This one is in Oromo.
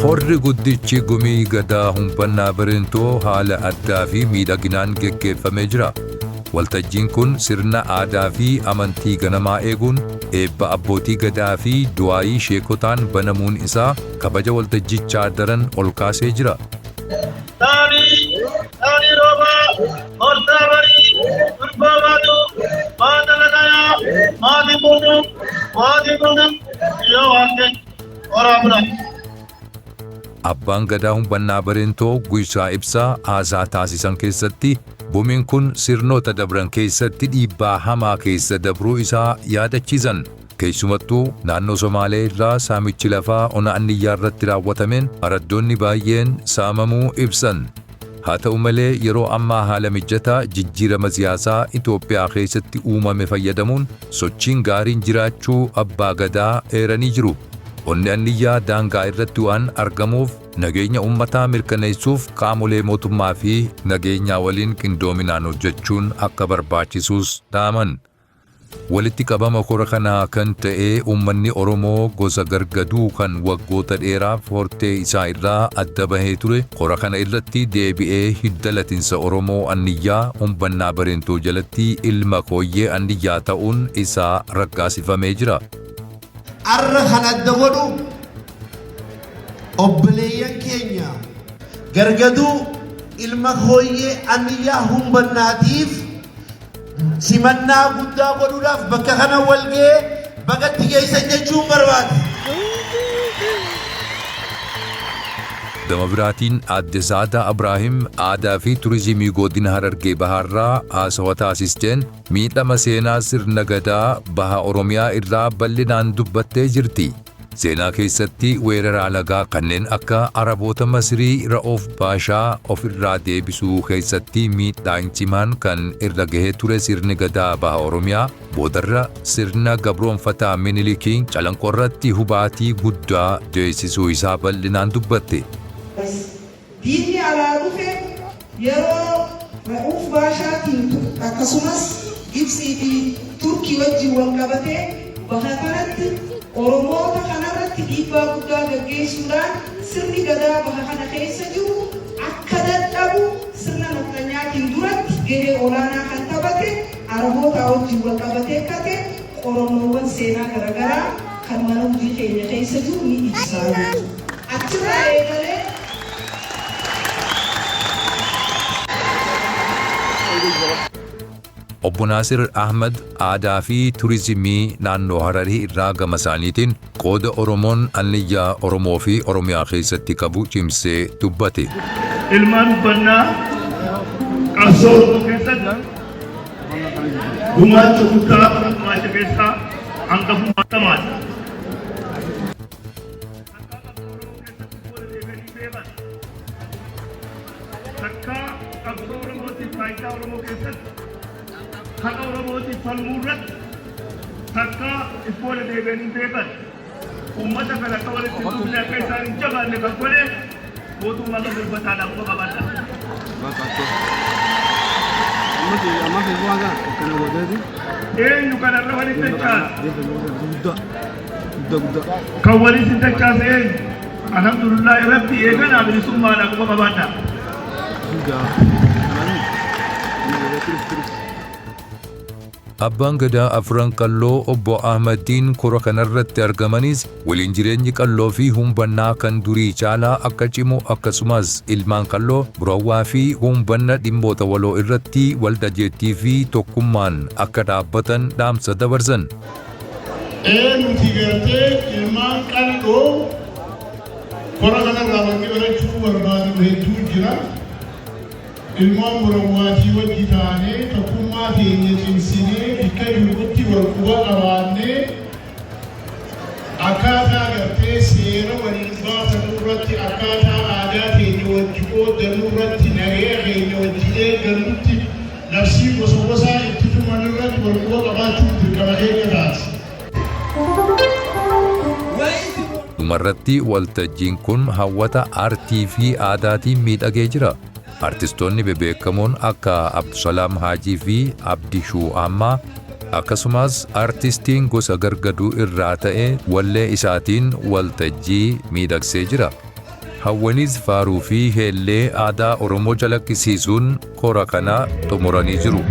Horri guddichi Gumii Gadaa Humbannaa Bareentoo haala addaa fi miidhaginaan geggeeffamee jira. Waltajjiin kun sirna aadaa fi amantii ganamaa eeguun eebba abbootii Gadaa fi du'aayii sheekotaan banamuun isaa kabaja waltajjichaa daran ol kaasee jira. Taanii, taanii roobaa, hortaa barii, durbaa baatu, baata lagayaa, maatii guutuu, maatii guutuu, yoo waamte, horaa bulaa. Abbaan Gadaa Humbannaa Bareentoo Guysaa Ibsaa haasaa taasisan keessatti gumiin kun sirnoota dabran keessatti dhiibbaa hamaa keessa dabruu isaa yaadachiisan. Keessumattuu naannoo Somaalee irraa saamichi lafaa ona Anniyyaa irratti raawwatameen araddoonni baay'een saamamuu ibsan. Haa ta'u malee yeroo ammaa haala mijataa jijjiirama siyaasaa Itoophiyaa keessatti uumame fayyadamuun sochiin gaariin jiraachuu Abbaa Gadaa eeranii jiru. Onni Anniyyaa daangaa irratti waan argamuuf nageenya uummataa mirkaneessuuf qaamolee mootummaa fi nageenyaa waliin qindoominaan hojjechuun akka barbaachisuus dhaaman. Walitti qabama kora kanaa kan ta'e uummanni Oromoo gosa Gargaduu kan waggoota dheeraaf hortee isaa irraa adda bahee ture kora kana irratti deebi'ee hidda latinsa Oromoo Anniyyaa Humbannaa Bareentoo jalatti ilma Kooyyee Anniyyaa ta'uun isaa raggaasifamee jira. Arra kan adda godhu obboleeyyan keenya Gargaduu ilma Kooyyee Anniyyaa Humbannaatiif simannaa guddaa godhuudhaaf bakka kana wal ga'ee bagatti geessan jechuun barbaade. Gama biraatiin Aadde Sa'aadaa Abraahim aadaa fi turizimii godina Harargee Bahaarraa haasawa taasisteen miidhama seenaa sirna Gadaa Baha Oromiyaa irraa bal'inaan dubbattee jirti. Seenaa keessatti weerara alagaa kanneen akka Araboota Masrii Ra'oof Baashaa ofirraa deebisuu keessatti miidhaan cimaan kan irra gahee ture sirni Gadaa Baha Oromiyaa boodarra sirna gabroonfataa Minilikiin Calanqoorratti hubaatii guddaa geessisuu isaa bal'inaan dubbatte. Diinni alaa dhufe yeroo Ra'uuf Baashaatiin akkasumas Gibtsii fi Turkii wajjin wal qabatee baha kanatti Oromoota kanarratti dhiibbaa guddaa gaggeessuudhaan sirni Gadaa baha kana keessa jiru akka dadhabu sirna nafxanyaatiin duratti gahee olaanaa kan taphate Arabootaa wajjin wal qabatee akka ta'e qorannoowwan seenaa garagaraa kan mana hojii keenya keessa jiru ni ibsa jechuudha. Achirraa eegalee. Obbo Naasir Ahmad aadaa fi turizimii naannoo Hararii irraa gama isaaniitiin qooda Oromoon Anniyyaa Oromoo fi Oromiyaa keessatti qabu cimsee dubbate. Ilmaan Hubbannaa qabsoo Oromoo keessatti gumaacha guddaa gumaacha keessaa hangafummaa samaadha. Takkaa qabsoo Oromoo keessatti booda deebi'anii beekan. Takkaa qabsoo Oromootiif faayidaa Oromoo keessatti haqa Oromootiif falmuu irratti takkaa if booda deebi'anii beekan. Uummata kana akka walitti hin dhufne, akka isaan hin jabaanne kan godhe mootummaa gabroonfataadhaan quba qabaadha. Eenyu kanarra walitti dachaase? Kan walitti dachaase eenyu? Alhamdulillah, Rabbi eeganaa bilisummaadha, quba qabaadha. Abbaan Gadaa Afran Qalloo Obbo Ahmaddiin kora kanarratti argamanis waliin jireenyi Qalloo fi Humbannaa kan durii caalaa akka cimu, akkasumas ilmaan Qalloo, Burawwaa fi Humbanna dhimmoota waloo irratti wal dhageettii fi tokkummaan akka dhaabbatan dhaamsa dabarsan. Ee, nuti gartee ilmaan Qal'oo kora kanarraa wanni barachuu barbaadu hedduu jira. Ilmaan Burawwaatii wajji taanee tokkummaa teenya cimsinee, bikka jirrutti wal quba qabaannee, akkaataa gartee seera waliin baafannu irratti, akkaataa aadaa teenya wajji qooddannu irratti, nagaya keenya wajji eeggannutti, labsii gosa gosaa itti tuman irratti wal quba qabaachuun dirqama keenya taati. Dhumarratti waltajjiin kun hawwata aartii fi aadaatiin miidhagee jira. Artistoonni bebeekamoon akka Abdusalaam Haajii fi Abdishuu Ammaa, akkasumas artistiin gosa Gargaduu irraa ta'e wallee isaatiin waltajjii miidhagsee jira. Hawwanis faaruu fi heellee aadaa Oromoo calaqqisiisuun kora kana xumuranii jiru.